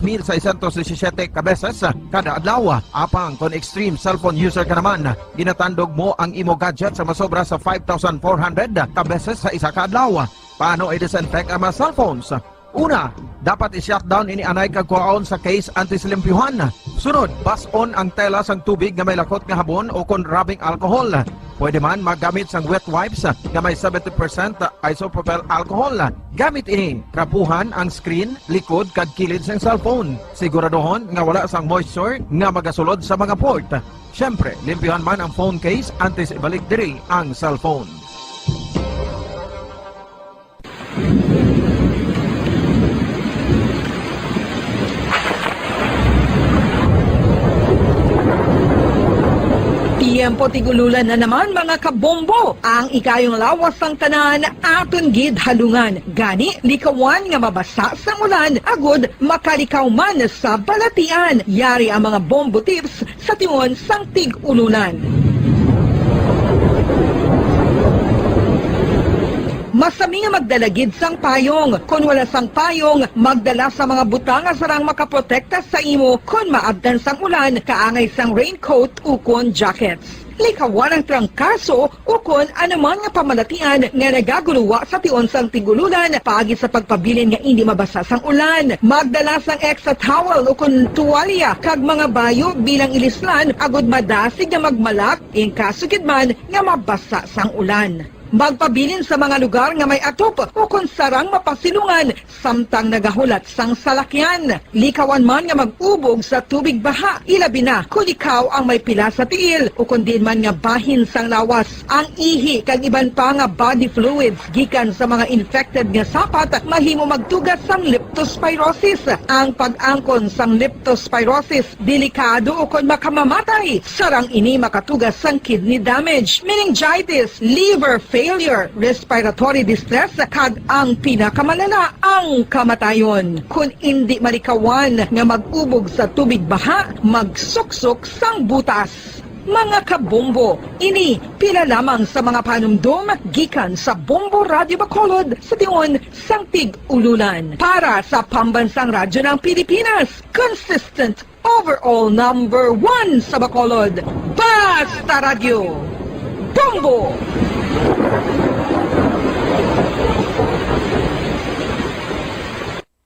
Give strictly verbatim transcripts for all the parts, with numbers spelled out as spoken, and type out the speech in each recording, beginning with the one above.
mil seiscientos disisiyete ka beses kada adlaw. Apang kon extreme cellphone user ka naman, ginatandog mo ang imo gadget sa masobra sa five thousand four hundred ka beses sa isa ka adlaw. Paano i-disinfect ang mga cellphones? Una, dapat i-shutdown ini anay kag kuhaon sa case antes limpyuhan. Sunod, bas-on ang tela sang tubig nga may lakot nga habon o kon rubbing alcohol. Pwede man maggamit sang wet wipes nga may seventy percent isopropyl alcohol. Gamit ini, trapuhan ang screen, likod, kag kilid sang cellphone. Siguraduhon nga wala sang moisture nga magasulod sa mga port. Siyempre, limpyuhan man ang phone case antes ibalik diri ang cellphone. Tiyempo tig-ululan na naman, mga kabombo. Ang ikayong lawas sang tanan aton gid halungan. Gani, likawan nga mabasa sang ulan agud makalikaw man sa balatian. Yari ang mga bombo tips sa tion sang tig-ululan. Masami nga magdala gid sang payong. Kon wala sang payong, magdala sa mga butang nga sarang makaprotekta sa imo kon maabtan sang ulan, kaangay sang raincoat ukon jackets. Likawan ang trangkaso ukon anuman nga pamalatian nga nagaguluwa sa tion sang tig-ululan paagi sa pagpabilin nga indi mabasa sang ulan. Magdala sang extra towel ukon tuwalya kag mga bayo bilang ilislan agud madasig nga magmalak in kaso gid man nga mabasa sang ulan. Magpabilin sa mga lugar nga may atop ukon sarang mapasilungan samtang nagahulat sang salakyan. Likawan man nga mag-ubog sa tubig baha, ilabi na kon ikaw ang may pila sa tiil ukon diin man nga bahin sang lawas. Ang ihi kag iban pa nga body fluids gikan sa mga infected nga sapat mahimo magtuga sang leptospirosis. Ang pag-angkon sang leptospirosis delikado ukon makamamatay. Sarang ini makatuga sang kidney damage, meningitis, liver failure, respiratory distress, kag ang pinakamalala, ang kamatayon. Kon indi malikawan nga mag-ubog sa tubig baha, magsuksok sang butas. Mga kabombo, ini pila lamang sa mga panumdom gikan sa Bombo Radyo Bacolod sa tion sang tig-ululan. Para sa Pambansang Radyo ng Pilipinas, consistent overall number one sa Bacolod. Basta Radyo, Bombo!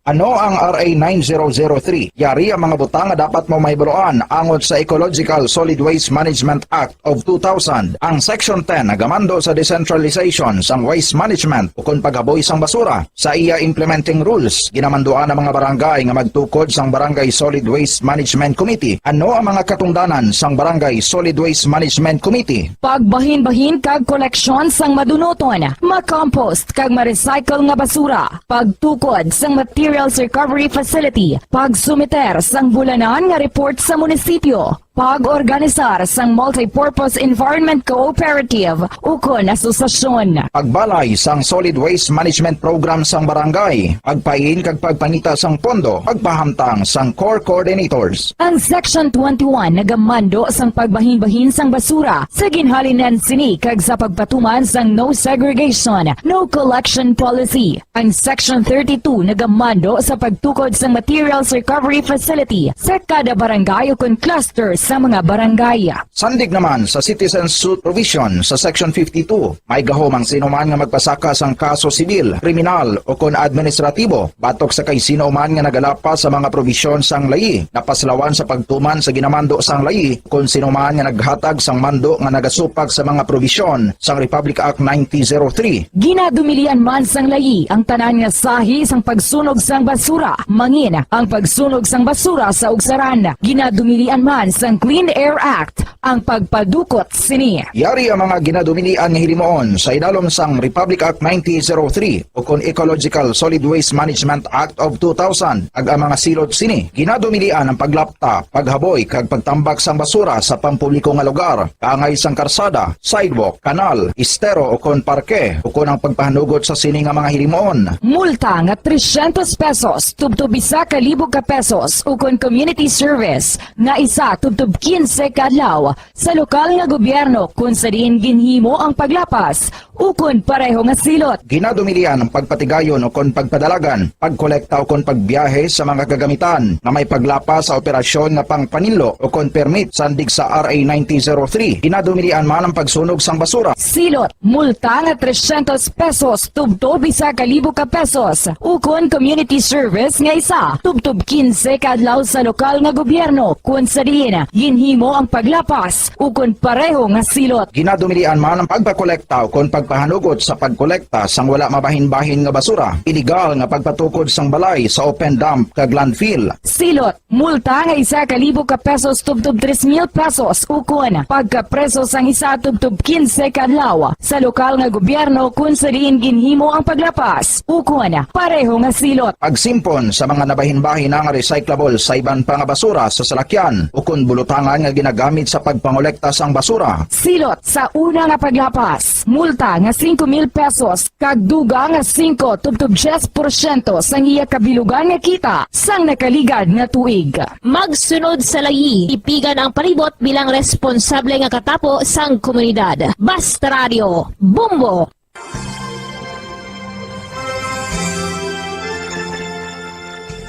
Ano ang R A nine zero zero three? Yari ang mga butang nga dapat mo mahibaluan angot sa Ecological Solid Waste Management Act of two thousand. Ang Section ten nagamando sa decentralization sang waste management ukon paghaboy sang basura. Sa iya implementing rules, ginamanduan ang mga barangay nga magtukod sang Barangay Solid Waste Management Committee. Ano ang mga katungdanan sang Barangay Solid Waste Management Committee? Pagbahinbahin kag koleksyon sang madunuton, ma-compost kag ma-recycle nga basura, pagtukod sang materials recovery facility, pagsumiter sang bulanan nga report sa munisipyo, pag-organisar sang multipurpose environment cooperative ukon asosasyon. Pagbalay sang solid waste management program sang barangay, pagpain kag pagpangita sang pondo, pagpahamtang sang core coordinators. Ang Section twenty-one nagamando sang pagbahinbahin sang basura sa ginhalinan sini kag sa pagpatuman sang no segregation, no collection policy. Ang Section thirty-two nagamando sa pagtukod sang materials recovery facility sa kada barangay ukon cluster sa mga barangay. Sandig naman sa citizen suit provision sa Section fifty-two, may gahom ang sino man nga magpasaka sang kaso sibil, kriminal, ukon administratibo batok sa kay sino man nga nagalapas sa mga probisyon sang layi, napaslawan sa pagtuman sa ginamando sang layi, kon sino man nga naghatag sang mando nga nagasupag sa mga probisyon sang Republic Act nineteen zero three. Ginadumilian man sang layi ang tanan nga sahi sang pagsunog sang basura, mangin ang pagsunog sang basura sa ugsaran. Ginadumilian man sang Clean Air Act ang pagpadukot sini. Yari ang mga ginadumilian nga hilimuon sa idalom sang Republic Act nineteen zero three ukon Ecological Solid Waste Management Act of two thousand, kag ang mga silot sini. Ginadumilian ang paglapta, paghaboy, kag pagtambak sang basura sa pampubliko nga lugar, kaangay sang karsada, sidewalk, kanal, estero, ukon parke, ukon ang pagpahanugot sa sini nga mga hilimuon. Multa nga trescientos pesos tubtob isa ka libo ka pesos, ukon community service nga isa tubtob quince ka adlaw sa lokal nga gobyerno kon sa diin ginhimo ang paglapas ukon pareho nga silot. Ginadumilian ang pagpatigayon ukon pagpadalagan, pagkolekta ukon pagbiyahe sa mga kagamitan nga may paglapas sa operasyon nga pangpaninlo ukon permit sandig sa R A ninety zero three. Ginadumilian man ang pagsunog sang basura. Silot, multa nga trescientos pesos tubtob isa ka libo ka pesos, ukon community service nga isa tubtob kinse ka adlaw sa lokal nga gobyerno, kun sa diin ginhimo ang paglapas ukon pareho nga silot. Ginadumilian man ang pagpakolekta ukon pagpahanugot sa pagkolekta sang wala mabahin-bahin nga basura, iligal nga pagpatukod sang balay sa open dump kag landfill. Silot, multa nga isa ka libo ka pesos tubtob tres mil pesos, ukon pagkapreso sang isa tubtob kinse ka adlaw sa lokal nga gobyerno kun sa diin ginhimo ang paglapas, ukon pareho nga silot. Pagsimpon sa mga nabahin-bahin nga recyclable sa iban pa nga basura sa salakyan ukon bulutangan nga ginagamit sa pagpangolekta sang basura. Silot, sa una nga paglapas, multa nga singko mil pesos kag dugang nga singko tubtob diyes porsyento sang iya kabilugan nga kita sang nakaligad nga tuig. Magsunod sa layi, tipigan ang palibot bilang responsable nga katapo sang komunidad. Basta Radio, Bombo!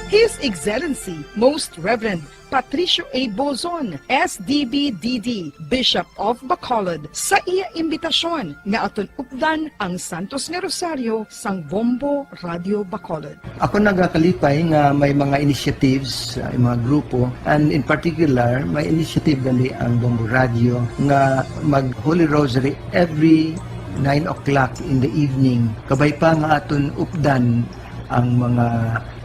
His Excellency Most Reverend Patricio A. Bozon, S D B D D, Bishop of Bacolod, sa iya imbitasyon nga aton updan ang Santos nga Rosaryo sang Bombo Radio Bacolod. Ako nagakalipay nga may mga initiatives, uh, mga grupo, and in particular, may initiative gali ang Bombo Radio nga mag Holy Rosary every nine o'clock in the evening. Kabay pa nga aton updan ang mga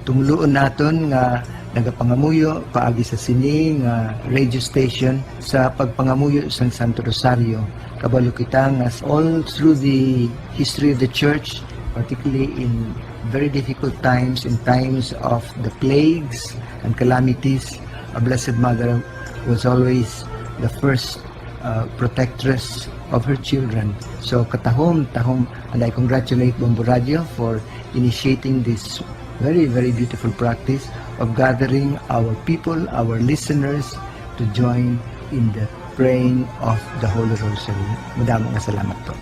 tumuluon naton nga nagapangamuyo paagi sa sini nga radio station sa pagpangamuyo sang Santo Rosario. Kabalo kita nga all through the history of the church, particularly in very difficult times, in times of the plagues and calamities, a Blessed Mother was always the first uh, protectress of her children. So katahom, tahom, and I congratulate Bombo Radio for initiating this very, very beautiful practice of gathering our people, our listeners, to join in the praying of the Holy Rosary. Madamo nga salamat po.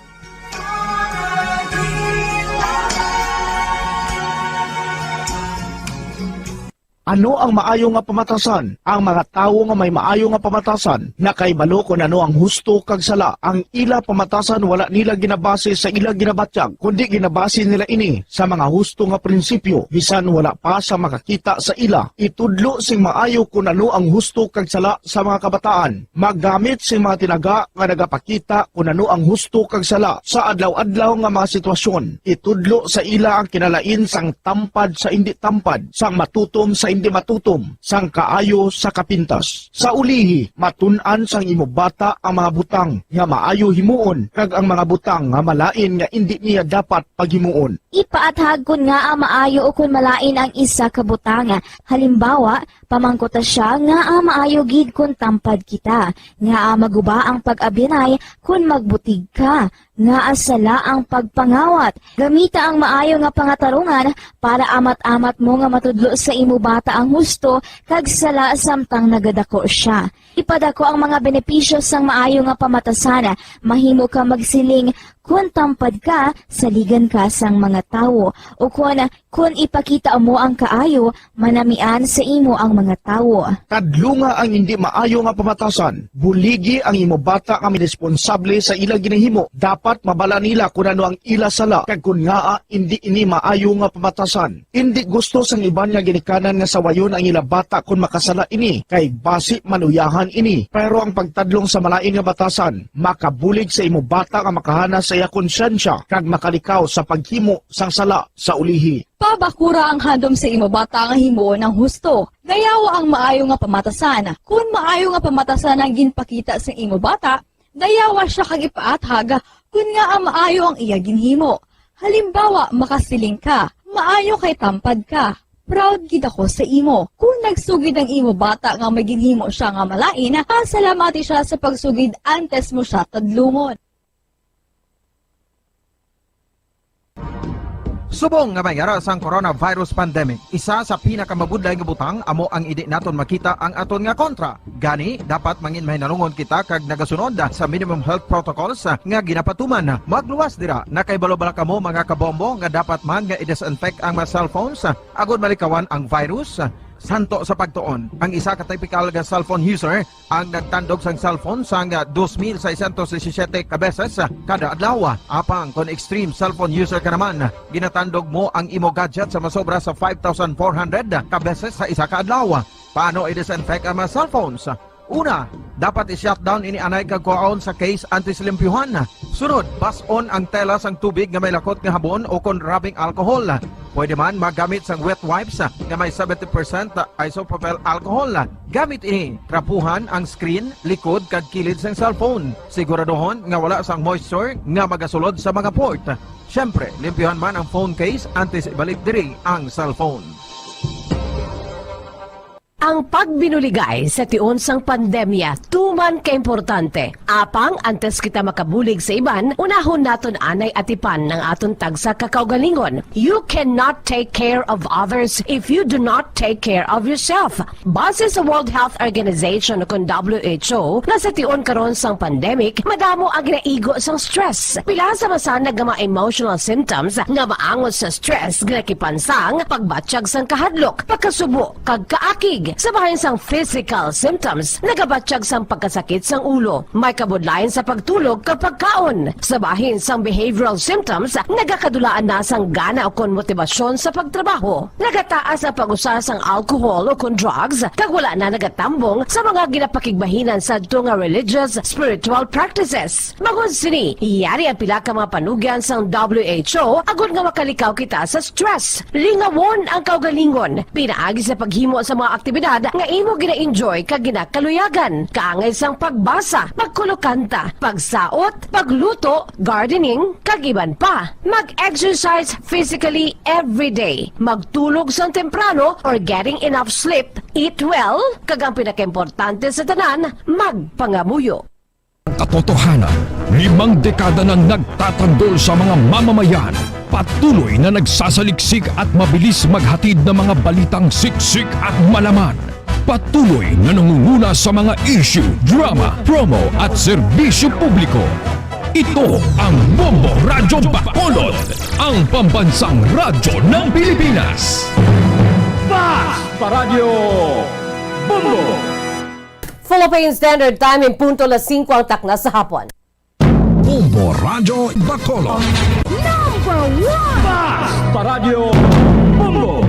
Ano ang maayo nga pamatasan? Ang mga tawo nga may maayo nga pamatasan nakahibalo kon ano ang husto kag sala. Ang ila pamatasan wala nila ginabase sa ila ginabatyag, kundi ginabase nila ini sa mga husto nga prinsipyo, bisan wala pa sa makakita sa ila. Itudlo sing maayo kon ano ang husto kag sala sa mga kabataan. Maggamit sing mga tinaga nga nagapakita kon ano ang husto kag sala sa adlaw-adlaw nga mga sitwasyon. Itudlo sa ila ang kinalain sang tampad sa indi tampad, sang matutom sa indi matutom, sang kaayo sa kapintas. Sa ulihi, matun-an sang imo bata ang mga butang nga maayo himuon kag ang mga butang nga malain nga indi niya dapat paghimuon. Ipaathag kon ngaa maayo ukon malain ang isa ka butang. Halimbawa, pamangkuta sia ngaa maayo gid kon tampad kita, ngaa maguba ang pag-abyanay kon magbutig ka, ngaa sala ang pagpangawat. Gamita ang maayo nga pangatarungan para amat-amat mo nga matudlo sa imo bata ang husto kag sala samtang nagadako sia. Ipadako ang mga benepisyo sang maayo nga pamatasan. Mahimo ka magsiling, "Kon tampad ka, saligan ka sang mga tawo," ukon, "Kon ipakita mo ang kaayo, manamian sa imo ang mga tawo." Kadlunga ang indi maayo nga pamatasan. Buligi ang imo bata nga may responsable sa ila ginahimo. Dapat mabala nila kon ano ang ila sala kag kon ngaa indi ini maayo nga pamatasan. Indi gusto sang iban nga ginikanan nga sawayon ang ila bata kon makasala ini, kay basi maluyahan ini. Pero ang pagtadlong sa malain nga batasan makabulig sa imo bata nga makahana sa iya konsyensya kag makalikaw sa paghimo sang sala sa ulihi. Pabakura ang handom sa imo bata nga himuon ang husto. Dayawa ang maayo nga pamatasan. Kon maayo nga pamatasan ang ginpakita sa imo bata, dayawa sia kag ipaathag kon ngaa maayo ang iya ginhimo. Halimbawa, makasiling ka, "Maayo kay tampad ka. Proud gid ako sa imo." Kon nagsugid ang imo bata nga may ginhimo sia nga malain, pasalamati sia sa pagsugid antes mo sia tadlungon. Subong nga may ara sang coronavirus pandemic, isa sa pinakamabudlay nga butang amo ang indi naton makita ang aton nga kontra. Gani, dapat mangin mahinalungon kita kag nagasunod sa minimum health protocols nga ginapatuman. Magluwas dira, nakahibalo bala kamo, mga kabombo, nga dapat man nga i-disinfect ang mga cellphones agod malikawan ang virus? Santo sa pagtuon, ang isa ka typical nga cellphone user ang nagtandog sang cellphone sang dos mil seiscientos disisiete ka beses kada adlaw. Apang kon extreme cellphone user ka naman, ginatandog mo ang imo gadget sa masobra sa five thousand four hundred ka beses sa isa ka adlaw. Paano i-disinfect ang mga cellphones? Una, dapat i-shutdown ini anay kag kuhaon sa case antes limpyuhan. Sunod, bas-on ang tela sang tubig nga may lakot nga habon o kon rubbing alcohol. Pwede man magamit sang wet wipes nga may seventy percent isopropyl alcohol. Gamit ini, trapuhan ang screen, likod, kag kilid sang cellphone. Siguraduhon nga wala sang moisture nga magasulod sa mga port. Siyempre, limpyuhan man ang phone case antes ibalik diri ang cellphone. Ang pagbinuligay sa tion sang pandemya tuman ka importante. Apang antes kita makabulig sa iban, unahon naton anay atipan ang aton tagsa ka kaugalingon. You cannot take care of others if you do not take care of yourself. Base sa World Health Organization, kon W H O, nga sa tion karon sang pandemic, madamo ang ginaigo sang stress. Pila sa masanag nga mga emotional symptoms nga maangot sa stress ginakipan sang pagbatyag sang kahadlok, pagkasubo, kag kaakig. Sa bahin sang physical symptoms, nagabatyag sang pagkasakit sang ulo, may kabudlayan sa pagtulog kag pagkaon. Sa bahin sang behavioral symptoms, nagakadulaan na sang gana ukon motibasyon sa pagtrabaho. Nagataas ang pag-usa sang alcohol ukon drugs, kag wala na nagatambong sa mga ginapakigbahinan sadto nga religious, spiritual practices. Bangod sini, yari ang pila ka mga panugyan sang W H O agod nga makalikaw kita sa stress. Lingawon ang kaugalingon pinaagi sa paghimo sa mga aktibidad nga imo gina-enjoy kag ginakaluyagan, kaangay sang pagbasa, pagkulokanta, pagsaot, pagluto, gardening, kag iban pa. Mag-exercise physically every day. Magtulog sang temprano or getting enough sleep. Eat well, kag ang pinakaimportante sa tanan, magpangamuyo. Ang katotohanan, limang dekada nang nagtatanggol sa mga mamamayan. Patuloy na nagsasaliksik at mabilis maghatid ng mga balitang siksik at malaman. Patuloy na nangunguna sa mga issue, drama, promo at serbisyo publiko. Ito ang Bombo Radyo Bacolod, ang pambansang radyo ng Pilipinas. Fast Paradyo Bombo! Philippine Standard Time, in punto las singko ang takna sa hapon. Bombo Radyo Bacolod. Number one! Fast Paradyo Bombo!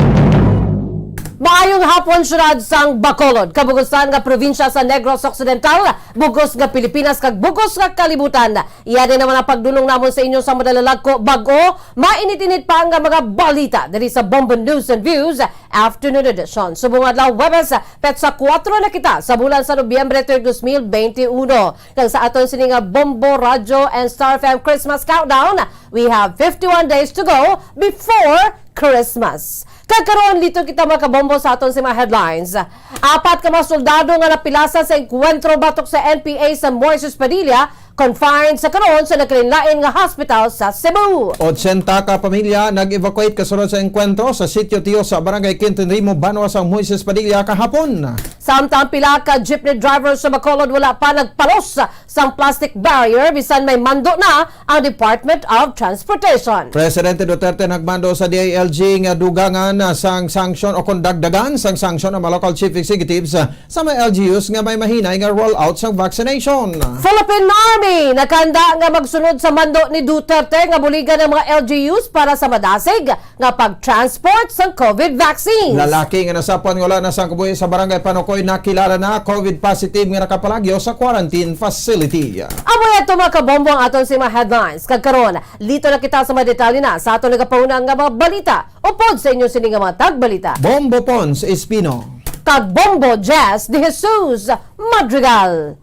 Maayong hapon, syudad sang Bacolod, kabugusan nga probinsya sa Negros Occidental, bugos nga Pilipinas, kag bugos nga kalibutan. Iya din naman ang pagdulong namon sa inyo sa madalalagko, bag-o, mainit-init pa nga mga balita diri sa Bombo News and Views Afternoon Edition. Subong adlaw, Huwebes, petsa kuwatro na kita sa bulan sa Nobyembre, tuig dos mil benti uno. Kag sa aton sini nga Bombo Radyo and Star F M Christmas Countdown, we have fifty-one days to go before Christmas. Kag karon, liton kita, mga kabombo, sa aton sa mga headlines. Apat ka mga soldado nga napilasan sa engkwentro batok sa N P A sa Moises Padilla, confined sa karon sa nagkalainlain nga hospital sa Cebu. Otsenta ka pamilya nag-evacuate kasunod sa engkwentro sa Sitio Tiyo sa Barangay Quinto Rimo, banwa sang Moises Padilla kahapon. Samtang pila ka jeepney driver sa Bacolod wala pa nagpalos sang plastic barrier bisan may mando na ang Department of Transportation. Presidente Duterte nagmando sa D I L G nga dugangan sang sanction o kon dagdagan sang sanction ang mga local chief executives sa mga L G Us nga may mahinay nga rollout sang vaccination. Philippine Army nakahanda nga magsunod sa mando ni Duterte nga buligan ang mga L G Us para sa madasig nga pag-transport sang COVID vaccines. Lalaki nga nasapwan nga wala na sang kabuhi sa Barangay Panukoy nakilala na COVID positive nga nakapalagyo sa quarantine facility. Amo yadto, mga kabombo, ang aton sa mga headlines. Kag karon, lito na kita sa mga detalye na sa aton nagapahuna nga mga balita. Upod sa inyo sini nga mga tagbalita, Bombo Pons Espino. Kag Bombo Jazz de Jesus Madrigal.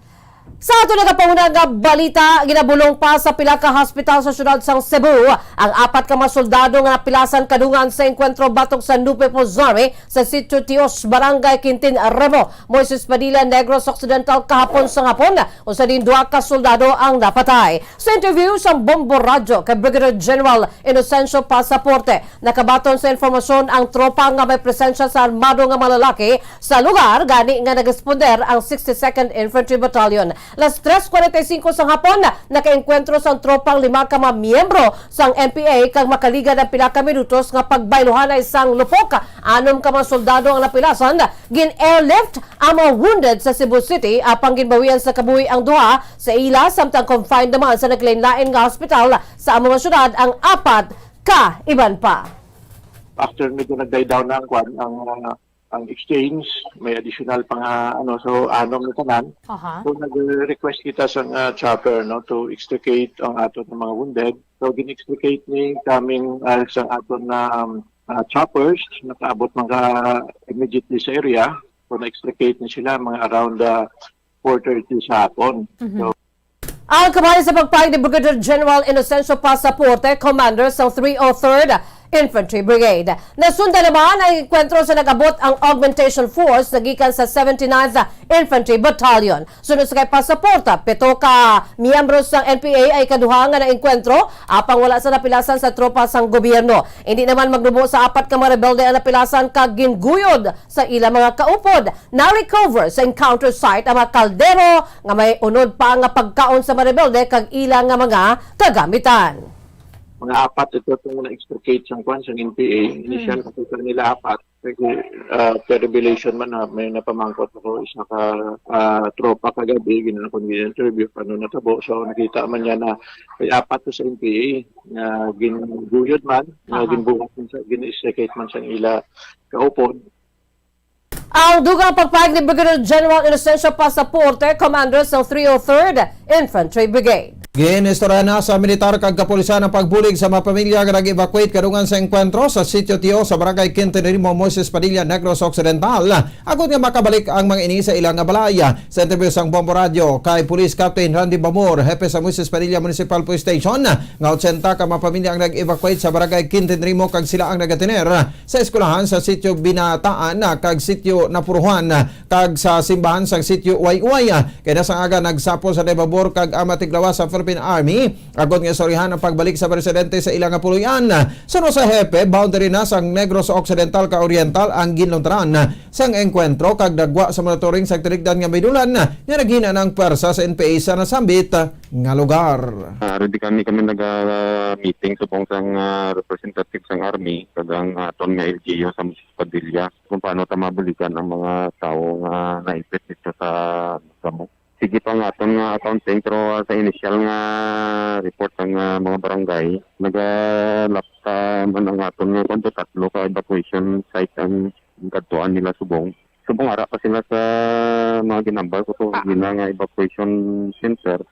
Sa ato nagapanguna nga balita, ginabulong pa sa pila ka hospital sa siyudad sang Cebu ang apat ka mga soldado nga napilasan kadungan sa engkwentro batok sa New People's Army sa Sitio Tios, Barangay Quintin Remo, Moises Padilla, Negros Occidental, kahapon sang hapon, usa din duha ka soldado ang napatay. Sa interview sa Bombo Radyo kay Brigadier General Inocencio Pasaporte, nakabaton sa informasyon ang tropa nga may presensya sa armado nga mga lalaki sa lugar, gani nga nagresponder ang sixty-second Infantry Battalion. Las tres cuarenta y cinco sang hapon, nakaengkwentro sang tropang lima ka mga miyembro sang N P A kag makaligad ang pila ka minutos nga pagbayluhanay sang lupok. Anom ka mga soldado ang napilasan, gin-airlift ang mga wounded sa Cebu City, apang ginbawian sa kabuhi ang duha sa ila, samtang confined naman sa naglain-lain nga hospital sa amo nga syudad ang apat ka iban pa. After medyo nag-die down na ang kwan, ang, ah, ang exchange, may additional pa nga, ano, so anom na tanan. Aha. So nag-request kita sa, ah, chopper, no, to extricate ang aton nga mga wounded. So gin-extricate ni kaming, ah, sa aton na, um, ah, choppers, nakaabot man ka immediately sa area. So na-extricate ni sila mga around, ah, four thirty sa hapon. Mhm. So, Ang kabahin sa pagpahayag ni Brigadier General Inocencio Pasaporte, commander sang three oh third Infantry Brigade. Nasundan naman ang engkwentro sa nag-abot ang augmentation force na gikan sa seventy-ninth Infantry Battalion. Sunod sa kay Pasaporte, pito ka miyembro sang N P A ang ikaduha nga naengkwentro, apang wala sa napilasan sa tropa sang gobyerno. Hindi naman magnubo sa apat ka mga rebelde ang napilasan kag ginguyod sa ila mga kaupod. Na-recover sa encounter site ang mga kaldero nga may unod pa nga pagkaon sa mga rebelde kag ila nga mga kagamitan. Mga apat ito itong na-extricate sang kwan, sang N P A. Initial, mm, nakita nila apat. Kasi, ah, per revelation man, ah, may napamangkot ako, isa ka, ah, tropa kagabi, gina-, kung gina-interview, paano natabo. So, nakita man niya na may apat to sa N P A nga ginguyod man, nga, aha, ginbuhat man sa, gin-extricate man sa ila kaupod. Ang dugang pagpahayag ni Brigadier General Inocencio Pasaporte, commander sa three oh third Infantry Brigade. Ginistorya na sa militar kag kapulisan ang pagbulig sa mga pamilya nga nag-evacuate kadungan sa engkwentro sa Sitio Tio sa Barangay Quintinrimo, Moises Padilla, Negros Occidental, agod nga makabalik ang mga ini sa ilang nga balay. Sa interview sang Bombo Radyo kay Police Captain Randy Bamor, hepe sa Moises Padilla Municipal Police Station, nga ochenta ka mga pamilya ang nag-evacuate sa Barangay Quintinrimo kag sila ang nagatiner sa eskwelahan sa Sitio Binataan kag Sitio Napuruhan kag sa simbahan sang Sitio Uway-Uway. Kay nasa aga nagsapol sa Debabor kag ang mga tiglawas sa Philippine Army agod nga istoryahan ang pagbalik sa residente sa ila nga puloy-an. Suno sa hepe, boundary na sang Negros Occidental kag Oriental ang ginluntaran sang engkwentro kag nagwa sa monitoring sa tinigdan nga may dulan nga naghina na ang pwersa sa N P A sa nasambit nga lugar. Ah, ready kami, kami naga-meeting subong sang, ah, representative sang Army kag ang aton nga L G U sa Padilla kung paano ta mabuligan ang mga tawo nga naipit dito sa kamo. Sige pa nga aton nga accounting, pero, ah, sa initial nga report ang, ah, mga barangay, nagalapta man ang aton nga kung tatlo ka evacuation site ang kadtuan nila subong. Subong ara pa sila sa mga ginambal ko to, ah, gina nga evacuation center.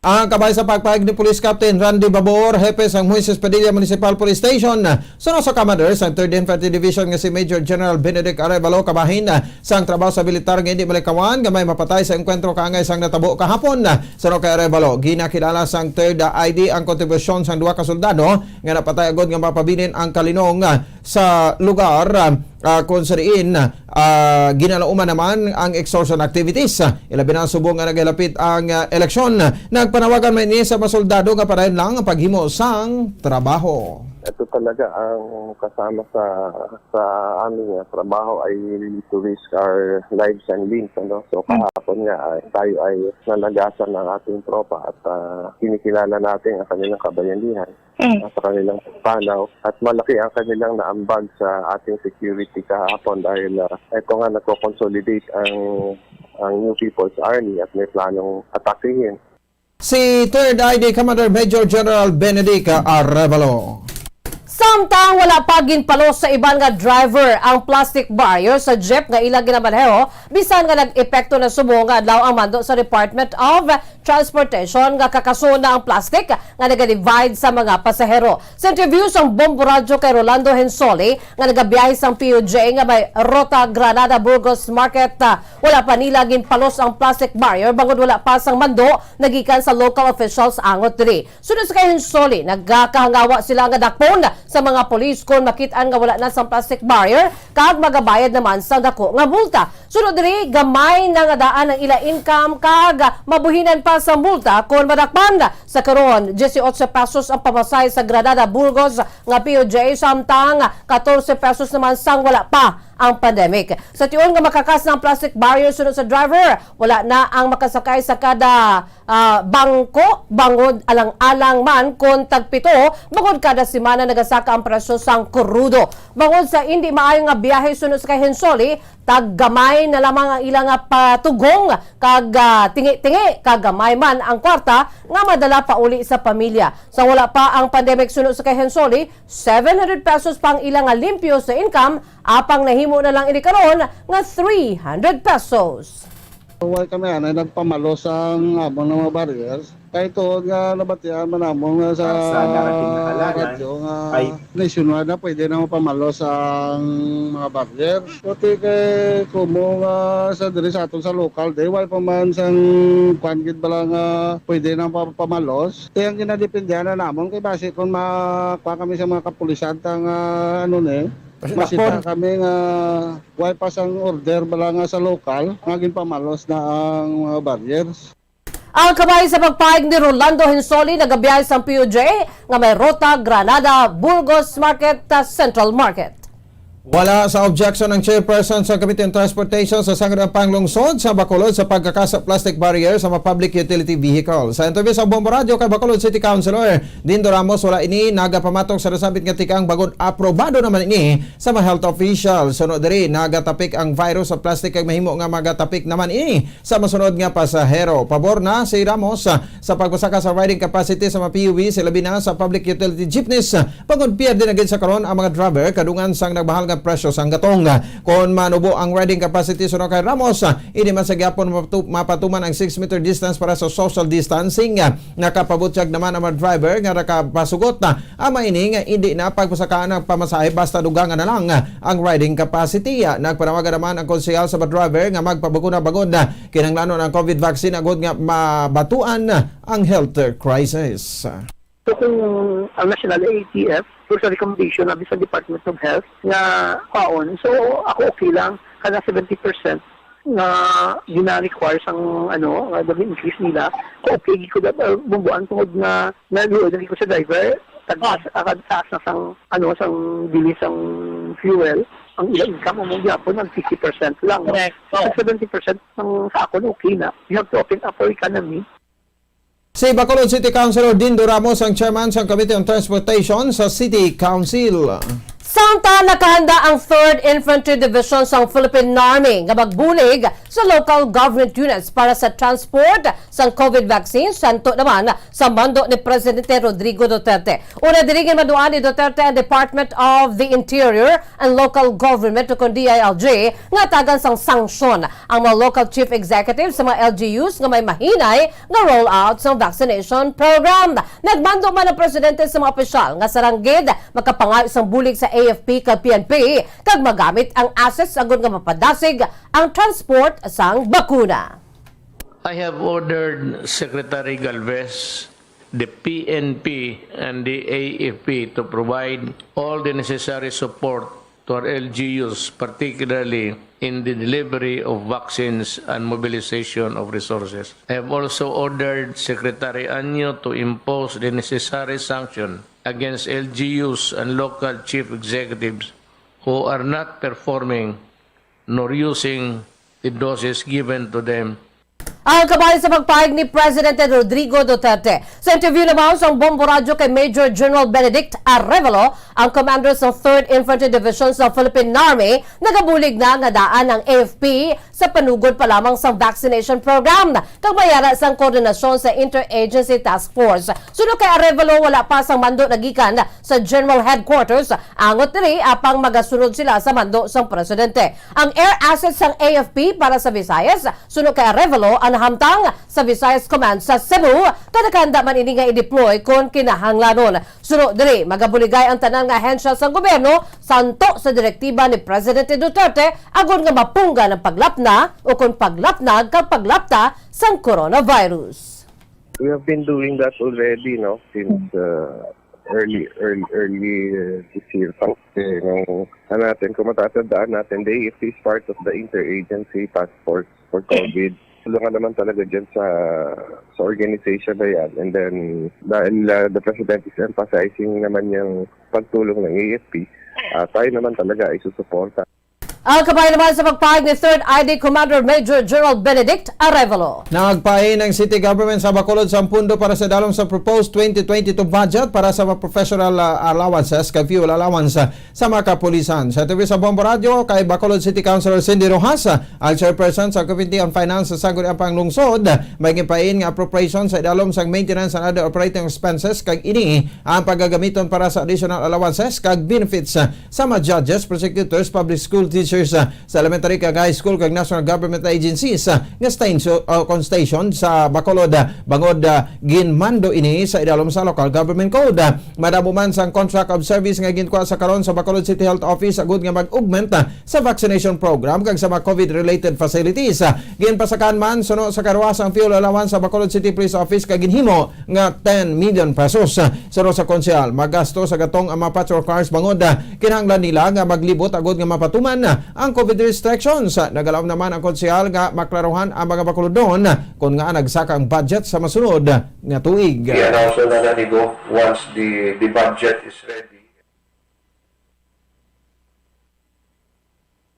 Ang kabahin sa pagpahayag ni Police Captain Randy Babor, hepe sang Moises Padilla Municipal Police Station, suno sa Commander sang Third Infantry Division nga si Major General Benedict Arevalo, kabahin sang trabaho sa militar nga hindi malikawan nga may mapatay sa engkwentro kaangay sang natabo kahapon. Suno kay Arevalo, ginakilala sang Third I D ang kontribusyon sang duha ka soldado nga napatay agod nga mapabilin ang kalinong sa lugar, ah, kung sa diin, ah, ginalauman naman ang extortion activities. Ah, ilabi na subong nga nagalapit ang, ah, eleksyon. Nagpanawagan man ini sa mga soldado nga padayon lang ang paghimo sang trabaho. Ito talaga ang kasama sa, sa aming, ah, trabaho ay to risk our lives and limbs, ano? So, mm, kahapon nga ay tayo ay nalagasan ng ating tropa at, ah, kinikilala natin ang kanilang kabayanihan, mm, sa kanilang panaw, at malaki ang kanilang naambag sa ating security kahapon dahil, ah, ito nga nagko-consolidate ang, ang New People's Army at may planong atakihin. Si Third I D Commander Major General Benedict Arevalo. Samtang wala pa ginpalos sa iban nga driver ang plastic barrier sa jeep nga ila ginamaneho, bisan nga nag-epekto na subong nga adlaw ang mando sa Department of Transportation nga kakason na ang plastic nga naga-divide sa mga pasahero. Sa interview sang Bombo Radyo kay Rolando Hensoli nga nagabiyahe sang P U J nga may Rota Granada Burgos Market, ah, wala pa nila ginpalos ang plastic barrier bangod wala pa sang mando nagikan sa local officials angot diri. Sunod sa kay Hensoli, nagakahangawa sila nga dakpon sa mga pulis kon makit-an nga wala na sang plastic barrier kag magabayad naman sang dako nga multa. Sunod diri, gamay na nga daan ang ila income kag mabuhinan pa sa multa kon madakpan. Sa karon, dieciocho pesos ang pamasahe sa Granada Burgos nga P U J, samtang catorce pesos naman sang wala pa ang pandemic. Sa tion nga makakas na ang plastic barrier sunod sa driver, wala na ang makasakay sa kada, ah, bangko, bangod alang-alang man kon tagpito, bangod kada semana nagasaka ang presyo sang krudo. Bangod sa indi maayo nga biyahe sunod sa kay Hensoli, taggamay na lamang ang ila nga patugong kag, ah, tingi-tingi, kag gamay man ang kwarta nga madala pauli sa pamilya. Sa wala pa ang pandemic sunod sa kay Hensoli, seven hundred pesos pa ang ila nga limpyo sa income, apang nahimo na lang ini karon nga three hundred pesos. Why kami anay nagpamalos ang amon nga mga barriers? Kay tuod nga nabatian man namon nga sa Sa darating na halalan, radyo nga ay nationwide na pwede na mapamalos ang mga barriers. Pati kay kumo nga sa diri sa aton sa local, day, wala pa man sang kwan gid bala nga pwede na pa-, pamalos. Kaya ang ginadependihan na namon kay basi kung makuha kami sa mga kapulisan ta nga ano ni, Basi masita dakpon. Kami nga wala pa sang order bala nga sa local nga ginpamalos na ang mga barriers. Ang kabay sa pagpahayag ni Rolando Hensoli, nagabiyahe sang P U J nga may ruta Granada, Burgos Market, ah, Central Market. Wala sa objection ang chairperson sa Committee on Transportation sa Sangguniang Panglungsod sa Bacolod sa pagkakas sa plastic barrier sa mga public utility vehicle. Sa interview sa Bombo Radyo kay Bacolod City Councilor Dindo Ramos, wala ini nagapamatok sa nasambit nga tikang bangod aprobado naman ini sa mga health official. Sunod diri, nagatapik ang virus sa plastic kag mahimo nga magatapik naman ini sa masunod nga pasahero. Pabor na si Ramos, ah, sa pagpasaka sa riding capacity sa mga P U Vs, labi na sa public utility jeepneys, ah, bangod pierde na gid sa karon ang mga driver kadungan sang nagmahal nga presyo sang gatong. Kon manubo ang riding capacity, suno kay Ramos, ah, hindi man sa gyapon mapatu-, mapatuman ang six meter distance para sa social distancing. Ah, nakapabutyag naman ang mga driver nga nakapasugot, ah, Ama ini nga hindi na pagpasakaan ang pamasahe basta dugangan na lang ang riding capacity. Nagpanawagan naman ang konsehal sa mga driver nga magpabakuna bangod kinahanglanon ang COVID vaccine agod nga mabatuan ang health crisis. So kung ang National A A T F, for sa recommendation na sa Department of Health nga kwaon, so ako okay lang, kana seventy percent nga gina-require sang, ano, nga mag-increase nila, okay gid ko da-, uh, bumbuan tungod nga naluoy na gid ko sa driver, tagtaas, ah, tagtaas na sang, ano, sang bili sang fuel, ang ilang income mo gyapon ang fifty percent lang, no? Correct. So, seventy percent ang sa akon, okay na. You have to open up our economy. Si Bacolod City Councilor Dindo Ramos ang chairman sang Committee on Transportation sa City Council. Samtang nakahanda ang Third Infantry Division sang Philippine Army nga magbulig sa local government units para sa transport sang COVID vaccine, santo naman sa mando ni Presidente Rodrigo Duterte. Una diri, ginmaduan ni Duterte ang Department of the Interior and Local Government, ukon D I L G, nga tagan sang sanksyon ang mga local chief executive sa mga L G Us nga may mahinay nga rollout sa vaccination program. Nagmando man ang presidente sa mga opisyal nga sarang gid makapangayo sang bulig sa A F P kag P N P kag magamit ang assets agod nga mapadasig ang transport sang bakuna. I have ordered Secretary Galvez, the P N P, and the A F P to provide all the necessary support to our L G Us, particularly in the delivery of vaccines and mobilization of resources. I have also ordered Secretary Anyo to impose the necessary sanction against L G Us and local chief executives who are not performing nor using the doses given to them. Ang kabahin sa pagpahayag ni Presidente Rodrigo Duterte. Sa interview naman sang Bombo Radyo kay Major General Benedict Arevalo, ang commander sa Third Infantry Division sa Philippine Army, nagabulig na nga daan ang A F P sa panugod pa lamang sang vaccination program kag may ara sang koordinasyon sa Interagency Task Force. Suno kay Arevalo, wala pa sang mando nagikan sa General Headquarters, angot diri apang magasunod sila sa mando sang presidente. Ang air assets sang A F P para sa Visayas, suno kay Arevalo, ang nahamtang sa Visayas Command sa Cebu, kag nakahanda man ini nga i-deploy kon kinahanglanon. Suno diri, magabuligay ang tanan nga ahensya sang gobyerno santo sa direktiba ni Presidente Duterte agod nga mapunggan ang paglapna o kon paglapnag kag paglapta sang coronavirus. We have been doing that already, no, since uh, early, early, early uh, this year pa. Kasi nung ano natin, kung matatandaan natin, the A F P is part of the interagency task force for COVID. Tulungan naman talaga dyan sa sa organization na yan. And then, dahil uh, the President is emphasizing naman yung pagtulong ng A F P, uh, tayo naman talaga ay susuporta. Ang kabahin naman sa pagpahayag ni Third I D Commander Major General Benedict Arevalo. Nagpain ang City Government sa Bacolod sang pondo para sa dalom sa proposed twenty twenty-two budget para sa mga professional uh, allowances kag fuel allowance uh, sa mga kapulisan. Sa interview sa Bombo Radio kay Bacolod City Councilor Cindy Rojas, uh, ang chairperson sa Committee on Finance sa Sangguniang Panglungsod, may ginpain nga appropriation sa idalom sang maintenance and other operating expenses kag ini ang pagagamiton para sa additional allowances kag benefits uh, sa mga judges, prosecutors, public school teachers uh, sa elementary kag high school kag national government agencies uh, nga station, uh, kon station sa Bacolod, uh, bangod uh, ginmando ini sa idalom sa Local Government Code. Uh, madamo man sang contract of service nga ginkuha sa karon sa Bacolod City Health Office agud nga mag-augment uh, sa vaccination program kag sa mga COVID-related facilities. Uh, ginpasakan man suno sa karuwas ang fuel allowance sa Bacolod City Police Office kag ginhimo nga ten million pesos. Suno sa konsehal, magasto sa gatong ang mga patrol cars bangod kinahanglan nila nga maglibot agud nga mapatuman ang COVID restrictions. Nagalaom naman ang konsehal nga maklaruhan ang mga Bacolodon kon ngaa nagsaka ang budget sa masunod nga tuig. I-announce na na ni Go once the, the budget is ready.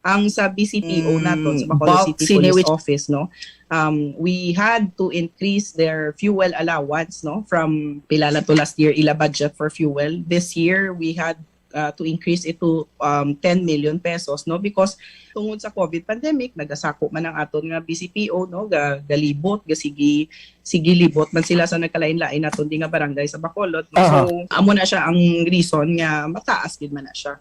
Ang sa B C P O naton, sa Bacolod City Police Office, no, um, we had to increase their fuel allowance, no, from pila lang to last year ila budget for fuel. This year we had uh, to increase it to um, ten million pesos, no, because tungod sa COVID pandemic nagasako man ang aton nga B C P O, no, ga, galibot, gasigi sige libot man sila sa nagkalain-lain naton di nga barangay sa Bacolod, no? So amo na siya ang reason nga mataas gid man na siya.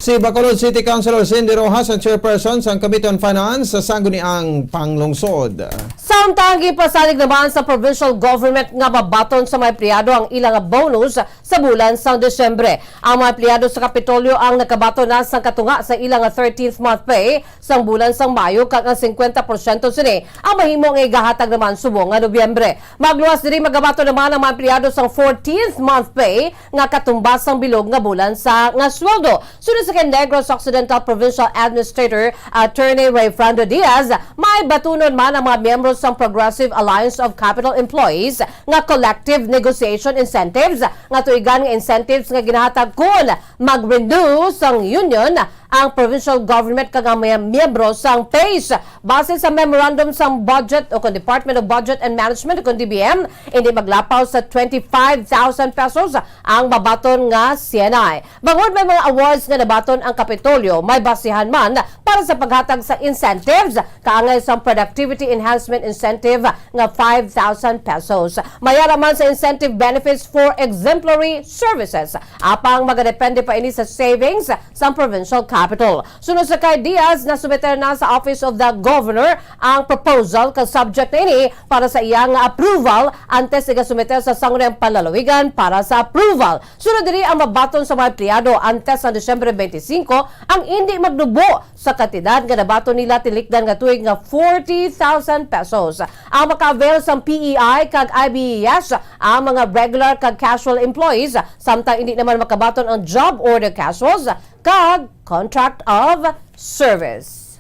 Si Bacolod City Councilor Cindy Rojas ang chairperson sang Committee on Finance sa Sangguniang Panglungsod. Samtang gipasalig naman sa provincial government nga mabaton sa mga empleyado ang ilang bonus sa bulan sang Disyembre. Ang mga empleyado sa Kapitolyo ang nakabaton na sang katunga sa ilang thirteenth month pay sang bulan sang Mayo kag ang singkwenta porsyento sini ang mahimo nga igahatag naman subong nga Nobyembre. Magluwas diri, magabaton naman ang mga empleyado sang fourteenth month pay nga katumbas sang bilog nga bulan sa nga sweldo. Suno sa kay Negros Occidental Provincial Administrator Attorney Rayfrando Diaz, may batunon man ang mga miyembro sang Progressive Alliance of Capital Employees nga collective negotiation incentives nga tuigan nga incentives nga ginahatag kon mag-renew sang union ang provincial government kag ang mga miyembro sang PACE. Base sa memorandum sang budget o kon Department of Budget and Management o kon D B M, hindi maglapaw sa twenty-five thousand pesos ang mabaton nga C N I. Bangod may mga awards nga nabaton ang Kapitolyo, may basihan man para sa paghatag sa incentives kaangay sang productivity enhancement incentive nga five thousand pesos. May ara man sa incentive benefits for exemplary services. Apang magadepende pa ini sa savings sang provincial capital. Suno sa kay Diaz, nasumiter na sa Office of the Governor ang proposal kag subject na ini para sa iya nga approval antes igasumiter sa Sangguniang Panlalawigan para sa approval. Sunod diri ang mabaton sa mga empleyado antes sa Disyembre twenty-five ang indi magnubo sa kantidad nga nabaton nila tinikdan nga tuig nga forty thousand pesos. Ang maka-avail sang P E I kag I B E S ang mga regular kag casual employees, samtang indi naman makabaton ang job order casuals kag contract of service.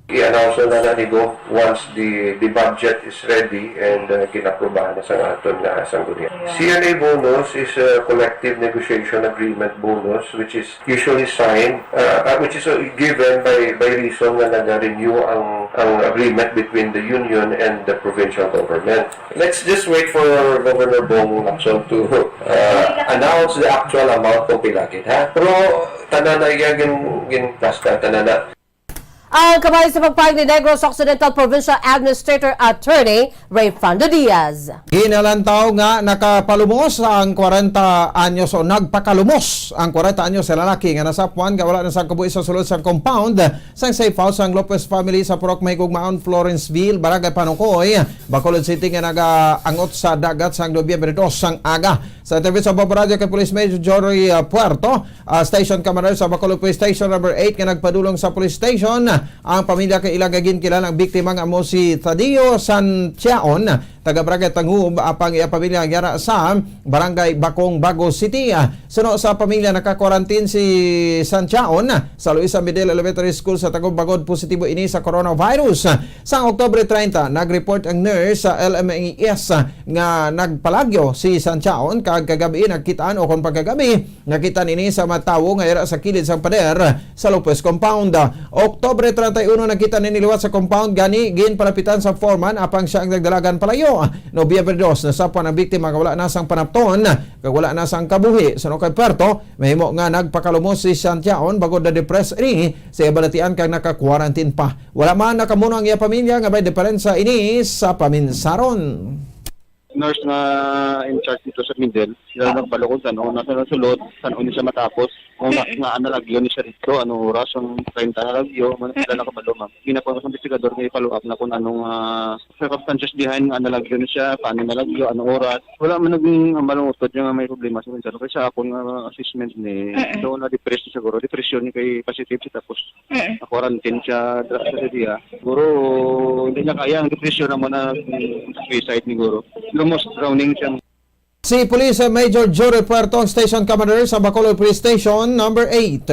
I-announce na na ni Go once the, the budget is ready and uh, ginaprubahan na sa aton nga sanggunian. C N A bonus is a collective negotiation agreement bonus which is usually signed, uh, uh, which is uh, given by by reason nga naga-renew ang Ang agreement between the union and the provincial government. Let's just wait for Governor Bong Lacson to uh, announce the actual amount kung pila gid, ha? Pero tanan na iya gin, gin-, basta tanan na. Ang kabay sa pagpahayag ni Negros Occidental Provincial Administrator Attorney Rayfando Diaz. Ginalantaw nga nakapalumos ang kwarenta anyos o nagpakalumos ang kwarenta anyos sa lalaki nga nasapuan nga wala na sang kabuhi sa sulod sang compound sang safe house sang Lopez family sa Purok Mahigugmaon, Florenceville, Barangay Panukoy, Bacolod City, nga nagaangot sa dagat sang Nobyembre dos sang aga. Sa interview sa Bob Radio kay Police Major Jory, ah, Puerto, ah, Station Commander sa Bacolod Police Station Number eight, nga nagpadulong sa police station ang pamilya kay ila nga ginkilala ang biktima nga amo si Tadeo Santiaon, taga Barangay Tangub, apang iya pamilya yara sa Barangay Bacong, Bago City. Ah, suno sa pamilya, naka-quarantine si Santiaon sa Luisa Middle Elementary School sa Tangub, bangod positibo ini sa coronavirus. Sang Oktubre treinta, nag-report ang nurse sa L M A S nga nagpalagyo si Santiaon, kag kagabi nagkitaan, o kon pagkagabi, nakita nini sa mga tawo nga yara sa kilid sang pader sa Lopez Compound. Oktubre treinta y uno, nakita nini liwat sa compound, gani ginpalapitan sa foreman, apang sia ang nagdalagan palayo. Nobyembre dos, nasapuan ang biktima nga wala na sang panapton kag wala na sang kabuhi. Suno kay Puerto, mahimo nga nagpakalumos si Santiaon bangod na depressed ini sa iya balatian kag naka-quarantine pa. Wala man nakamuno ang iya pamilya nga may diferensya ini sa paminsaron. Nurse nga in charge dito sa middle, sila nagpalo kung saan, nasa sulod, saan ni siya matapos. Kung nga, nga analagyo ni siya dito, ano oras ang treinta analagyo, man sila nakabalo, ma'am. Hindi na po ang investigador may follow up na kung anong ah, circumstances behind nga analagyo ni siya, paano nalagyo, anong oras. Wala man naging malungutod nga may problema sa minsan. Kaya sa akon nga assessment ni, Mm-mm. so na-depressed siguro. Depression ni kay positive siya, tapos Mm. na-quarantine siya dra sa Sadia. Siguro, hindi niya kaya ang depression naman na, mm, suicide siguro. Almost drowning siya. Si Police Major Jory Puerto, ang Station Commander sa Bacolod Police Station Number eight.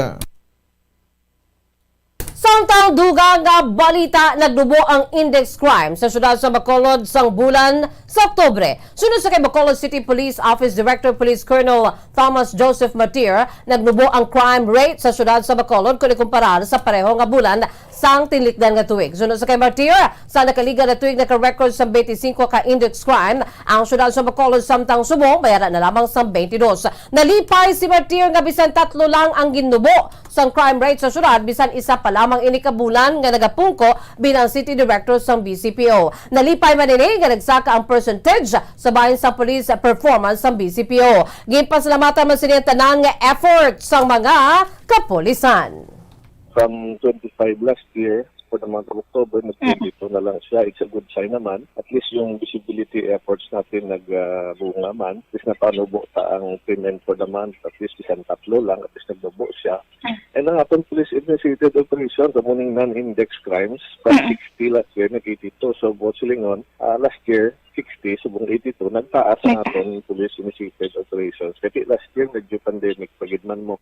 Samtang dugang nga balita, nagnubo ang index crime sa siyudad sa Bacolod sang bulan sa Oktubre. Suno sa kay Bacolod City Police Office Director Police Colonel Thomas Joseph Matir, nagnubo ang crime rate sa siyudad sa Bacolod kon ikumparar sa pareho nga bulan sang tinlikdan nga tuig. Suno sa kay Matir, sa nakaligad nga tuig naka-record sa twenty-five ka index crime ang siyudad sa Bacolod, samtang subong may ara na lamang sang twenty-two. Nalipay si Matir nga bisan tatlo lang ang ginnubo sang crime rate sa siyudad, bisan isa pa lamang ini ka bulan nga nagapungko bilang city director sang B C P O. Nalipay man ini nga nagsaka ang percentage sa bahin sa police performance sang B C P O. Ginpasalamatan man sini ang tanan nga effort sang mga kapulisan. From twenty-five last year, for the month of October, nag-twenty-two na lang siya. It's a good sign naman. At least yung visibility efforts natin nagbunga man. At least napanubo ta ang payment for the month. At least bisan tatlo lang, at least nagnubo siya. And ang aton police initiated operation, sa muning non-index crimes, from Mm-mm. sixty last year, nag-eighty-two. So, buot silingon, ah, last year, sixty, subong eighty-two, nagtaas ang Okay. aton police initiated operations. Kasi last year, medyo pandemic pa gid man mo.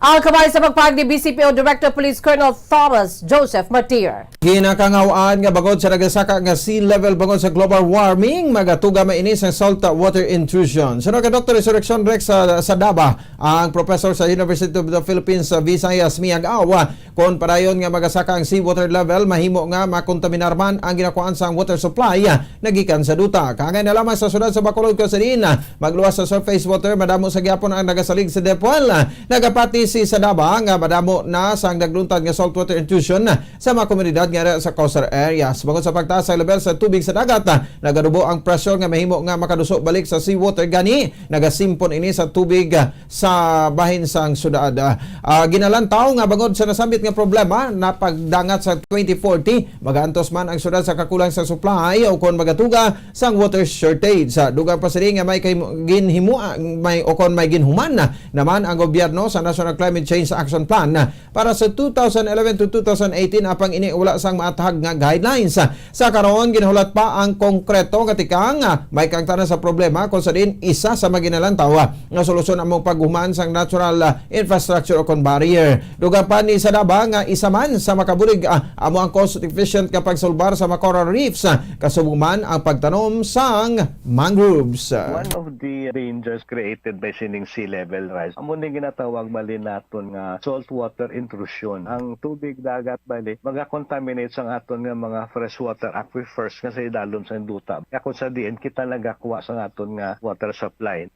Ang kabay sa pagpahayag ni B C P O Director Police Colonel Thomas Joseph Martir. Ginakangaw-an nga bangod sa nagasaka nga sea level bangod sa global warming, magatuga man ini sa salt water intrusion. Suno kay Doktor Resurreccion Rex sa, sa Daba, ang professor sa University of the Philippines sa Visayas, Miag-aw, kon padayon nga magasaka ang seawater level, mahimo nga makontaminar man ang ginakuhaan sang water supply nga gikan sa duta. Kaangay na lamang sa siyudad sa Bacolod, kung sa diin magluwas sa surface water, madamo sa gihapon ang nagasalig sa deep well. Nagapati si Sadaba nga madamo na sang nagluntad nga saltwater intrusion sa mga komunidad nga ara sa coastal areas. Bangod sa pagtaas sa level sa tubig sa dagat, naganubo ang pressure nga mahimo nga makaduso balik sa seawater, gani nagasimpon ini sa tubig sa bahin sang syudad. Ah, ginalantaw nga bangod sa nasambit nga problema, napagdangat sa twenty forty, magaantos man ang syudad sa kakulang sa supply o kon magatuga sang water shortage. Sa dugang pa sini nga may kay ginhimo, may, o kon may ginhuman na naman ang gobyerno sa National Climate Change Action Plan para sa two thousand eleven to two thousand eighteen, apang ini wala sang maathag nga guidelines. Sa karon, ginahulat pa ang konkreto nga tikang, ah, may kaangtanan sa problema, kung sa diin isa sa maginalantaw, ah, nga solusyon among paghuman sang natural, ah, infrastructure o kon barrier. Dugang pa ni Sadaba nga isa man sa makabulig, ah, amo ang cost-efficient nga pagsulbar sa mga coral reefs, ah, kasubong man ang pagtanom sang mangroves. One of the dangers created by sining sea level rise, amo ni ginatawag malina aton nga saltwater intrusion. Ang tubig dagat bali magakontaminate sang aton nga mga freshwater aquifers nga sa idalom sang duta. Kaya kung sa diin kita nagakuha sang aton nga water supply.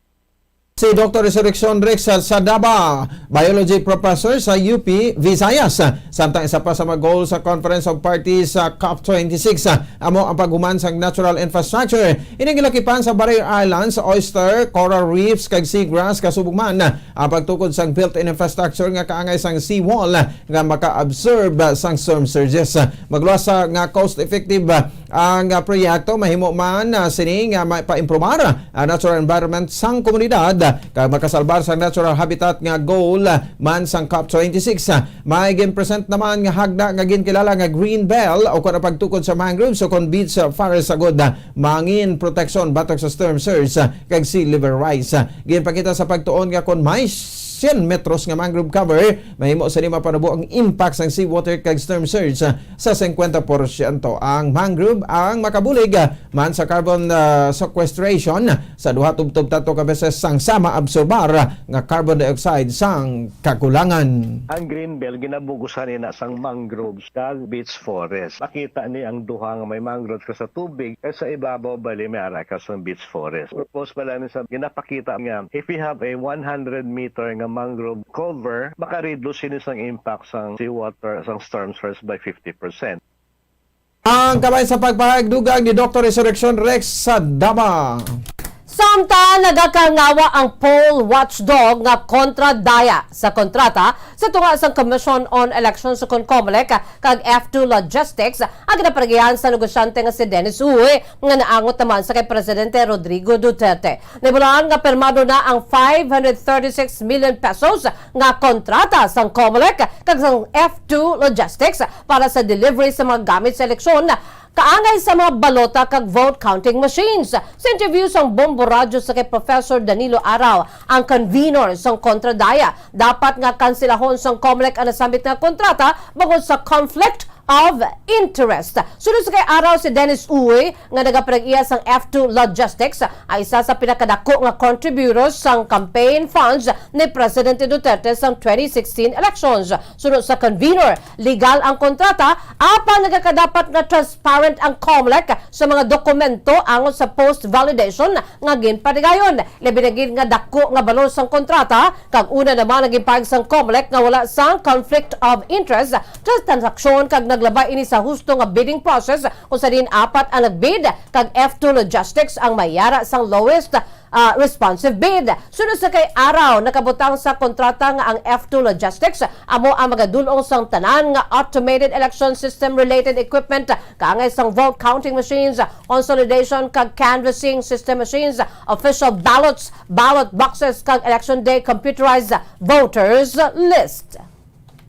Si Doktor Resurreccion Rex Sadaba, biology professor sa U P Visayas. Samtang isa pa sa mga goal sa Conference of Parties sa COP twenty-six, amo ang paghuman sang natural infrastructure. Ining gilakipan sa Barrier Islands, oyster, coral reefs, kag seagrass, kasubong man ang pagtukod sang built-in infrastructure nga kaangay sang seawall nga maka-absorb sang storm surges. Magluwas sa nga cost-effective ang, ah, proyekto, mahimo man, ah, sini nga ma-, paimprobar ang natural environment sang komunidad, kag makasalbar sang natural habitat nga goal, ah, man sang COP twenty-six. Ah, may gin-present naman nga hagda nga ginkilala nga Green Belt, o kon ang pagtukod sa mangroves o kon beach, ah, forest sa gud, ah, mangin proteksyon batok sa storm surge, ah, kag sea level rise. Ah, ginpakita sa pagtuon nga kon may syen metros nga mangrove cover, mahimo sini mapanubo ang impact sang seawater kag storm surge, ah, sa singkwenta porsyento. Ang mangrove ang makabulig, ah, man sa carbon, ah, sequestration sa duha tubtob tato ka beses sang sama absorbar, ah, nga carbon dioxide sang kakulangan. Ang Green Belt ginabugusan ina sang mangroves kag beach forest. Makita ni ang duha nga may mangroves ka sa tubig, kay sa ibabaw bali may ara ka sa beach forest. Purpose pala ni sa ginapakita nga if we have a one hundred meter nga mangrove cover, makareduce sini sang impact sang seawater sang storm surge by fifty percent. Ang kamay sa pagpahayag dugang ni Doktor Resurreccion Rex Sadaba. Samtang nagakangawa ang poll watchdog nga Kontra Daya sa kontrata sa tunga sang Commission on Elections o kon COMELEC kag F two Logistics ang ginaparegihan sa negosyante nga si Dennis Uy nga naangot naman sa kay Presidente Rodrigo Duterte. Nahibaluan nga pirmado na ang five hundred thirty-six million pesos nga kontrata sang COMELEC kag sang F two Logistics para sa delivery sa mga gamit sa eleksyon, kaangay sa mga balota kag vote counting machines. Sa interview sang Bombo Radyo sa kay Professor Danilo Araw, ang convenor sang Kontra Daya, dapat nga kansilahon sang COMELEC ang nasambit nga kontrata bangod sa conflict of interest. Sunod sa kay Araw, si Dennis Uy nga nagaparag-iya sang F two Logistics, ay isa sa pinakadako nga contributors sang campaign funds ni Presidente Duterte sang twenty sixteen elections. Suno sa convenor, legal ang kontrata, apan nagakadapat nga transparent ang COMELEC sa mga dokumento angot sa post-validation nga ginpatigayon. Labi na gid nga dako nga balor sang kontrata, kag una naman ang ginpahayag sang COMELEC nga wala sang conflict of interest sa transaksyon, kag naglabay ini sa husto nga bidding process kung sa diin apat ang nagbid, kag F two Logistics ang may yara sang lowest, ah, responsive bid. Sunod sa kay Araw, nakabutang sa kontrata nga ang F two Logistics amo ang magadul-ong sang tanan nga automated election system related equipment, kaangay sang vote counting machines, consolidation kag canvassing system machines, official ballots, ballot boxes, kag election day computerized voters list.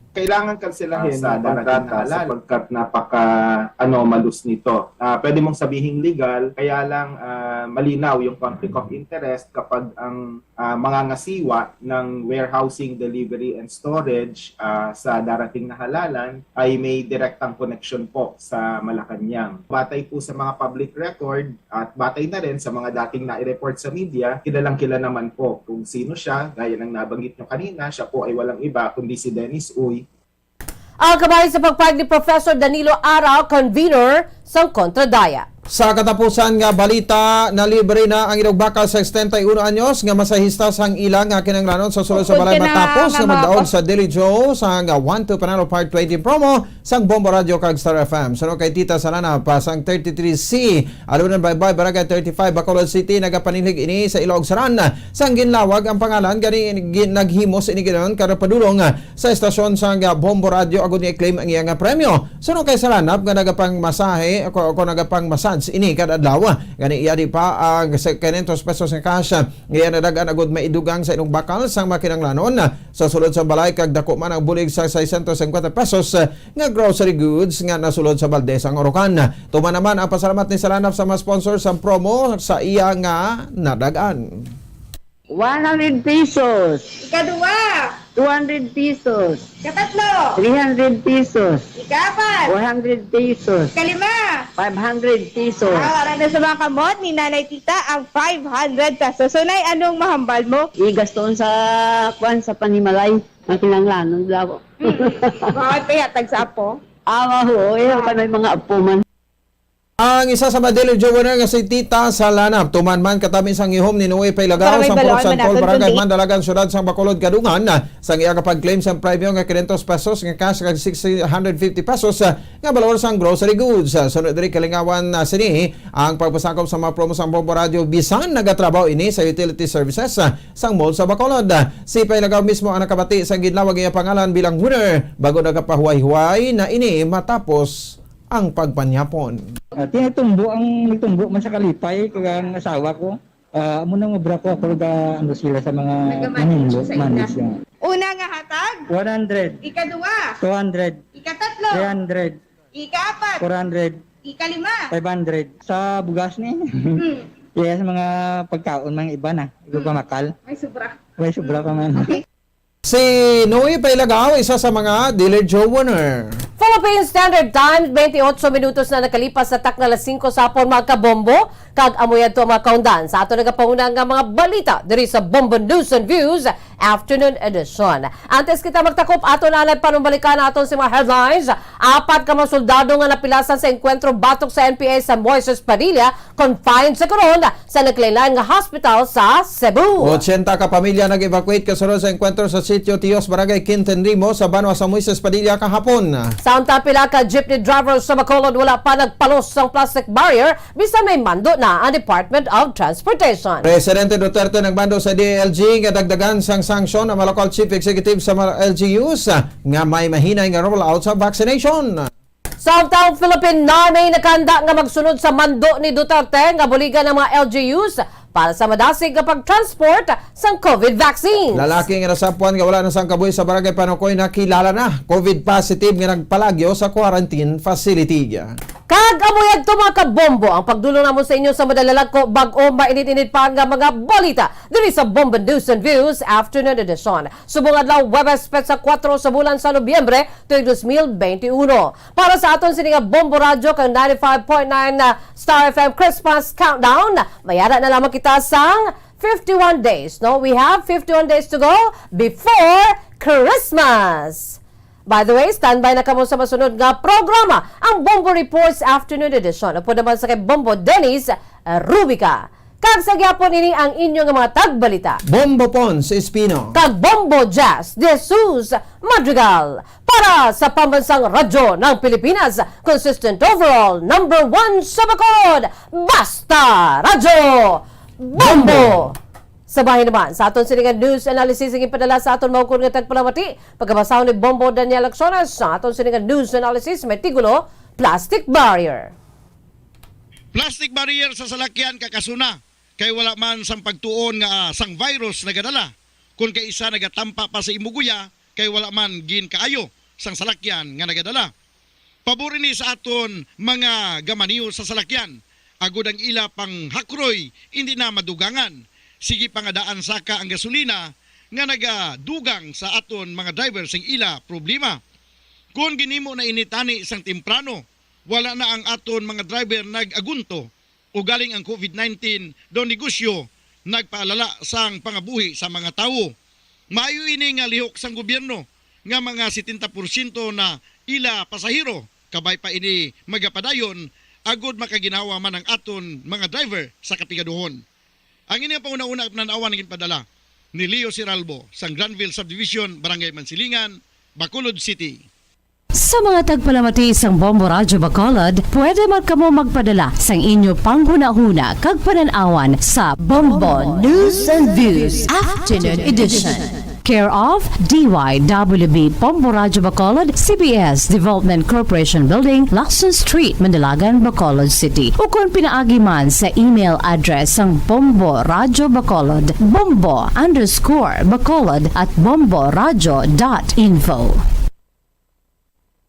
Kailangan kanselahin Ah, sa ang darating kontrata na halalan. Sapagkat napaka-anomalous nito. Ah, pwede mong sabihing legal, kaya lang, ah, malinaw yung conflict of interest kapag ang, ah, mangangasiwa ng warehousing, delivery, and storage, ah, sa darating na halalan ay may direktang koneksyon po sa Malacañang. Batay po sa mga public record, at batay na rin sa mga dating nai-report sa media, kilalang-kilala naman po kung sino siya. Gaya ng nabanggit nyo kanina, siya po ay walang iba kundi si Dennis Uy. Ang kamay sa pagpahayag ni Professor Danilo Araw, convenor sang Kontra Daya. Sa katapusan nga balita, nalibre na ang inugbakal sa setenta y uno anyos nga masahista sang ila nga kinahanglanon sa sulod sa balay matapos nga magdaog sa Daily Joe sa nga One Two Panalo Part twenty promo sang Bombo Radio kag Star F M. Suno kay Tita Salana pa sang thirty-three C, Alunan Baybay, Barangay thirty-five, Bacolod City, nagapaninlig ini sa Ilog Saran. Sang ginlawag ang pangalan, gani gin-, naghimo sa ini ginon karapadulong sa estasyon sang Bombo Radio agud nga i-claim ang iya nga premyo. Suno kay Salanap nga nagapangmasahe o, o nagapangmassage ini kada adlaw. Gani iya di pa ang sa quinientos pesos nga cash nga iya nadag-an agud maidugang sa inugbakal sang makinanglanon. Sa sulod sa balay kag dako man ang bulig sa seiscientos cincuenta pesos, nga grocery goods nga nasulod sa balde sang Orocan. Tuman naman ang pasalamat ni Salanap sa mga sponsor sa promo sa iya nga nadag-an. One hundred pesos. Ikaduha. Two hundred pesos. Ikatlo. Three hundred pesos. Ikaapat. Four hundred pesos. Ikalima. Five hundred pesos. Ah, wala na sa mga kamot ni Nanay Tita ang five hundred pesos. So, Nay, anong mahambal mo? Igastoon sa, kwan, sa panimalay. Ang kinahanglanon daw. Bawal pa yatag sa apo? Awa ho, eh, ang kanay mga apo man. Ang isa sa mga Daily Joe winner nga si Tita Salana, tuman man katabi sang ihom ni Noe Pailagaw Barangay sa Purok Baloan, Santol, Managon, Barangay Kundi. Mandalagan, Siyudad sang Bacolod, kadungan, ah, sang iya nga pag-claim sang premyo nga quinientos pesos nga cash kag six hundred fifty pesos, ah, nga balor sang grocery goods. Ah, sunod diri, kalingawan, ah, sini ang pagpasakop sa mga promo sang Bombo Radio, bisan nagatrabaho ini sa utility services, ah, sang mall sa Bacolod. Ah, si Pailagaw mismo ang nakabati sa ginlawag iya pangalan bilang winner, bago nagapahuway-huway na ini matapos ang pagpanyapon. Ah, tinatumbo ang nagtumbo man sa kalipay, kag ang asawa ko. Ah, amo na nga bra ko, ako naga-, ano sila sa mga Nagamanage manunlo, sa manage ila. Siya. Una nga hatag? One hundred. Ikaduha? Two hundred. Ikatatlo? Three hundred. Ikaapat? Four hundred. Ikalima? Five hundred. Sa bugas ni. Hmm. Yes, mga pagkaon, mga iba na. Iba pa Hmm. makal. May sobra. May sobra pa man. Okay. Si Noe Pailagaw, isa sa mga Daily Joe winner. Philippine Standard Time, twenty-eight minutos na nakalipas sa takna alas singko sa hapon, mga kabombo. Kag amo yadto ang mga kaundan sa aton nagapanguna nga mga balita diri sa Bombo News and Views Afternoon Edition. Antes kita magtakop, ato na lang panumbalikan naton si mga headlines. Apat ka mga soldado nga napilasan sa engkwentro batok sa N P A sa Moises Padilla, confined sa karon sa naglain-lain nga hospital sa Cebu. Ochenta ka pamilya nag-evacuate kasunod sa engkwentro sa Sitio Tios, Barangay Quintanrimo, sa banwa sa Moises Padilla kahapon. Samtang pila ka jeepney driver sa Bacolod wala pa nagpalos sang plastic barrier, bisan may mando na ang Department of Transportation. Presidente Duterte nagmando sa D I L G nga dagdagan sang sanksyon ang mga local chief executive sa mga L G Us nga may mahinay nga rollout sa vaccination. Samtang Philippine Army nakahanda nga magsunod sa mando ni Duterte nga buligan ang mga L G Us para sa madasig nga pag-transport sang COVID vaccines. Lalaki nga nasampuan nga wala na sang kabuhi sa Barangay Panukoy nakilala na COVID positive nga nagpalagyo sa quarantine facility. Kag amo yadto, mga kabombo, ang pagdulong namon sa inyo sa madalalagko, bag-o, mainit-init pa nga mga balita diri sa Bombo News and Views Afternoon Edition. Subong adlaw, Huwebes, petsa kuwatro sa bulan sa Nobyembre, tuig dos mil benti uno. Para sa aton sini nga Bombo Radyo kag ninety-five point nine na Star F M Christmas Countdown, mayara na lamang kita sang fifty-one days, no? We have fifty-one days to go before Christmas. By the way, standby na kamo sa masunod nga programa, ang Bombo Reports Afternoon Edition. Upod naman sa kay Bombo Dennis, uh, Rubica. Kag sa gihapon, ini ang inyo nga mga tagbalita. Bombo Pons Espino. Kag Bombo Jazz de Jesus Madrigal. Para sa Pambansang Radyo ng Pilipinas, consistent overall, number one sa Bacolod, Basta Radyo, Bombo! Bombo! Sa bahin naman, sa aton sini nga news analysis ang ipadala sa aton maukon nga tagpalamati, pagkabasahon ni Bombo Daniel Acciones. Sa aton sini nga news analysis, may titulo, Plastic Barrier. Plastic barrier sa salakyan kakasuna, kay wala man sang pagtuon nga, ah, sang virus nagadala, kon kay isa nagatampa pa sa imo guya, kay wala man gin kaayo sang salakyan nga nagadala. Pabor ini sa aton mga gamaneho sa salakyan, agod ang ila panghakroy indi na madugangan. Sige pa nga daan saka ang gasolina nga nagadugang sa aton mga driver sing ila problema. Kon ginhimo na ini tani sang temprano, wala na ang aton mga driver nag-agunto. Ugaling ang COVID nineteen daw negosyo nagpaalala sang pangabuhi sa mga tawo. Maayo ini nga lihok sang gobyerno nga mga setenta porsyento na ila pasahero, kabay pa ini magapadayon, agod makaginhawa man ang aton mga driver sa kapigaduhon. Ang ini nga panguna-una nga panan-awan ginpadala ni Leo Siralbo sang Granville Subdivision, Barangay Mansilingan, Bacolod City. Sa mga tagpalamati sang Bombo Radyo Bacolod, pwede man kamo magpadala sang inyo panghunahuna kag panan-awan sa Bombo News and Views Afternoon Edition. Care of D Y W B Bombo Radyo Bacolod, C B S Development Corporation Building, Lacson Street, Mandalagan, Bacolod City. Ukon pinaagi man sa email address sang Bombo Radyo Bacolod, bombo underscore bacolod at bombo radyo dot info.